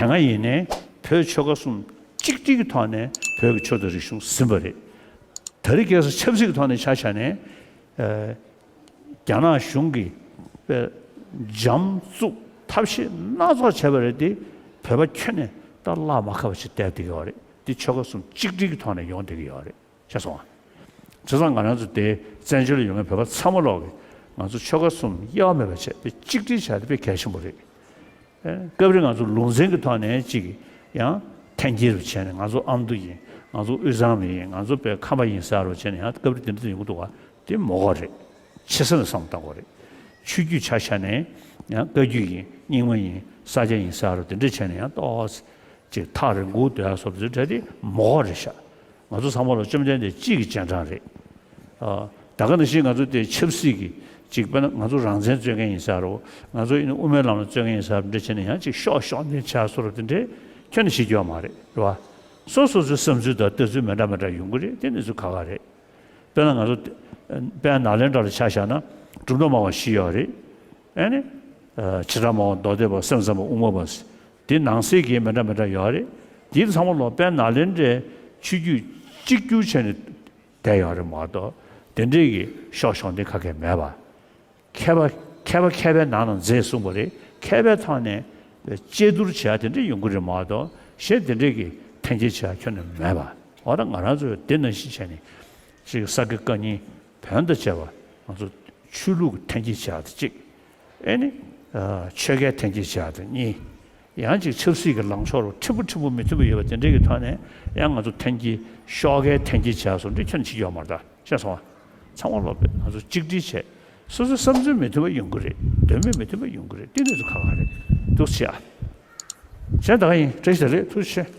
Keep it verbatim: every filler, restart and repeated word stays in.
དེ་སྔ་ཡིན་ནའི་བོད་ཆོལ་ཁ་གསུམ་གཅིག་སྒྲིལ་གྱི་ཐོག་ནས་བོད་ཀྱི་ཆོས་དང་རིག་གཞུང་ཟིན་པ་རེད། ད་རེས་ཁ་སང་ཆབ་སྲིད་ཀྱི་ཐོག་ནས་ཆ་བཞག་ནས། ཨ། རྒྱ་ནག་གཞུང་གིས་དཔེ་འཇམ་བཙུགས་ཐབས་ཤེས་སྣ་ཚོགས་བྱས་པ་རེད་དེ། བོད་པ་ཁྱོན་ནས་ད་བརླག་མ་ཁ་བ་ཞིག་བསྡད་བསྡད་ཀྱི་ཡོད་རེད། འདི་ཆོལ་ཁ་གསུམ་གཅིག་སྒྲིལ་གྱི་ཐོག་ནས་ཡོང་བསྡད་ཀྱི་ཡོད་རེད། ཤེས་སོང་ང་། བྱས་ཙང་ང་རང་ཚོ་དེ་བཙན་བྱོལ་ལ་ཡོད་མཁན་བོད་པ་ཚང་མ་ལོག་གིས་ང་ཚོ་ཆོལ་ཁ་གསུམ་དབྱེ་བ་མེད་པ་བྱས་དཔེ་གཅིག་སྒྲིལ་བྱས་ཏེ་དཔེ་གལ་ཆེན་པོ་རེད། ཨེ། སྐབས་རེ་ང་ཚོ་ལུང་ཚན་གྱི་ཐོག་ནས་ཅིག་ཡང་འཐེན་འཁྱེར་བྱས་ནས། ང་ཚོ་ཨ་མདོ་ཡིན། ང་ཚོ་དབུས་གཙང་མ་ཡིན། ང་ཚོ་བོད་ཁམས་པ་ཡིན་ཟེར་བྱས་ནས་ཡང་སྐབས་རེ་དེ་འདྲ་ཡོང་གི་འདུག་ག་དེ་མ་དགོས་རེད། ཆེ་ས་ནས་བསམ་བློ་བཏང་དགོས་རེད། ཆོས་བརྒྱུད་ཆ་བཞག་ནས་ཡང་བཀའ་བརྒྱུད་ཡིན། རྙིང་མ་ཡིན། ས་སྐྱ་ཡིན་ཟེར་དེ་འདྲ་བྱས་ནས་ཡང་ཏོག་ཙམ་ཅིག་ཐག་རིང་པོ་སྡོད་ཡ་བཟོ་འདྲ་དེ་མ་དགོས་རེད་ཤག་ང་ཚོ་ཚང་མ་ལ་བཅོམ་ལྡན་འདས་གཅིག་གི་རྗེས་འབྲང་རེད། ཨ། ད་ག་ནང་བཞིན་ང་ཚོ་དེ་ཆབ་སྲིད་ཀྱི་ཅིག་དཔེར་ན་ང་ཚོ་རང་བཙན་རྩོད་མཁན་ཡིན་ཟེར་རོ། ང་ཚོ་ཡིན་ན་དབུ་མའི་ལམ་ལ་རྩོད་མཁན་ཡིན་ཟེར་རོ། འདྲ་བྱས་ནས་ཡང་ཅིག་ཤོག་ཤོག་འདི་བྱས་བཟོ་འདྲ་དེ་འདྲའི་ཁྱོན་ནས་བྱེད་རྒྱུ་ཡོད་མ་རེད། རེད་བ། སོ་སོ་སོའི་བསམ་ཚུལ་དང་ལྟ་ཚུལ་མི་འདྲ་མི་འདྲ་ཡོང་གི་རེད། དེ་གནས་ཚུལ་ཁག་ཁག་རེད། དཔེར་ན་ང་ཚོ་དཔལ་ནཱ་ལེནྡྲ་ལ་ཆ་བཞག་ན་གྲུབ་མཐའ་སྨྲ་བ་བཞི་ཡོད་རེད། ཨ་ནི། ཨ། བྱེ་བྲག་སྨྲ་བ་མདོ་སྡེ་པ། སེམས་ཙམ་པ། དབུ་མ་པ། དེ་ནང་གསེས་ཀྱི་མི་འདྲ་མི་འདྲ་ཡོད་རེད། དེ་ཚང་མ་ལོག་དཔལ་ནཱ་ལེནྡྲའི་ཆོས་བརྒྱུད་གཅིག་གྱུར་བྱས་ནས་བསྡད་ཡོད་རེད་མ་གཏོགས། དེ་འདྲའི་གི་ཤོག་ཤོག་འདི་ཁ་ཁས་མེད་པ། མཁས་པ་མཁས་པ་མཁས་པའི་ནང་ན་མཛེས་གསུངས་པ་རེད། མཁས་པའི་ཐོག་ནས་དཔྱད་བསྡུར་བྱས་ཡ་དེ་འདྲ་ཡོང་གི་རེད་མ་གཏོགས། གཞན་དེ་འདྲའི་གི་འཐེན་འཁྱེར་བྱས་ཡ་ཁྱོན་ནས་མེད་པ། འོ་ད་ང་རང་ཚོས་དེ་ནང་བཞིན་བྱས་ནས་ཅིག་ས་དགེ་བཀའ་རྙིང་བོན་དང་བཅས་པ་ང་ཚོ་ཆོས་ལུགས་འཐེན་འཁྱེར་བྱས་ཡ་དེ་གཅིག་ཨེ་ནི། ཨ། ཆོལ་ཁའི་འཐེན་འཁྱེར་བྱས་ཡ་དེ་གཉིས། ཡང་ཅིག་ཆབ་སྲིད་ཀྱི་ལངས་ཕྱོགས་རུ་འཁྲིལ་པོ་འཁྲིལ་པོ་མི་མཐུན་པ་ཡོད་པ་དེ་འདྲའི་གི་ཐོག་ནས་ཡང་ང་ཚོ་འཐེན་འཁྱེར། ཤོག་ཁའི་འཐེན་འཁྱེར་བྱས་སོང་འདི་ཁྱོན་ནས་བྱེད་ཀྱི་ཡོད་མ་རེད་ད། ཤེས་སོང་ང་། ཚང་མ་ལོག་པས་ང་ཚོ་གཅིག་སྒྲིལ་བྱས། སོ་སོའི་བསམ་ཚུལ་མི་མཐུན་པ་ཡོང་གི་རེད། འདོད་མོས་མི་མཐུན་པ་ཡོང་གི་རེད། དེ་གནས་ཚུལ་ཁག་ཁག་རེད། འདུག་སེ་བྱས་ཨ། གཞན་ད་ག་ཡིན། བཀྲ་ཤིས་བདེ་ལེགས། ཐུགས་རྗེ་ཆེ།